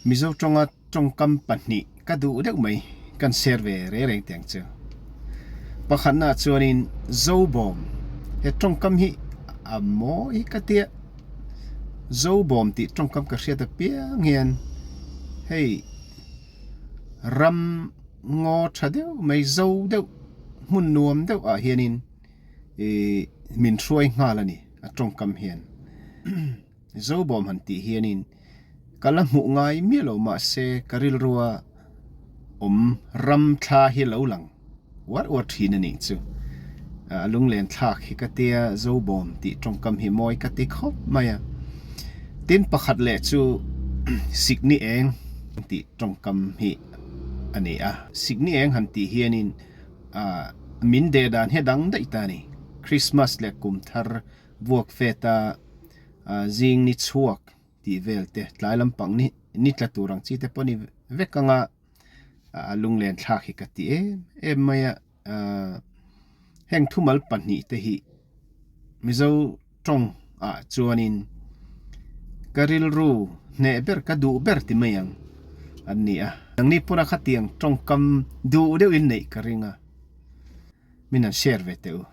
Mizo tawnga tawngkam pahnih ka duh deuh mai kan share ve reng reng teh ang chu. Pakhatnaah chuanin Zobawm he tawngkam hi a mawi ka tia. Zobawm tih tawngkam ka hriat apiang hian hei ram ngaw tha deuh mai zo deuh hmun nuam deuh ah hianin ih min hruai nghal a ni a tawngkam hian. Zobawm han tih hianin ka la hmuh ngai miah lo mahse ka rilrua awm ram thla hi lo lang uar uar thin a nih chu. A lunglen thlak hi ka tia Zobawm tih tawngkam hi mawi ka ti khawp mai a. Tin pakhat leh chu Sikni eng tih tawngkam hi a ni a. Sikni eng han tih hianin min deh dan hi a dang daih ta a ni. Christmas leh kum thar vuak feta zing ni chhuak tih vel te tlai lampang ni ni tla tur ang chi te pawh ni vek anga a lunglen thlak hi ka ti em em mai a heng thumal pahnih te hi Mizo tawng ah chuanin ka rilru hneh ber ka duh ber ti mai ang an ni a nangni pawn a khatiang tawngkam duh deuhin neih ka ring a min han share ve teh u.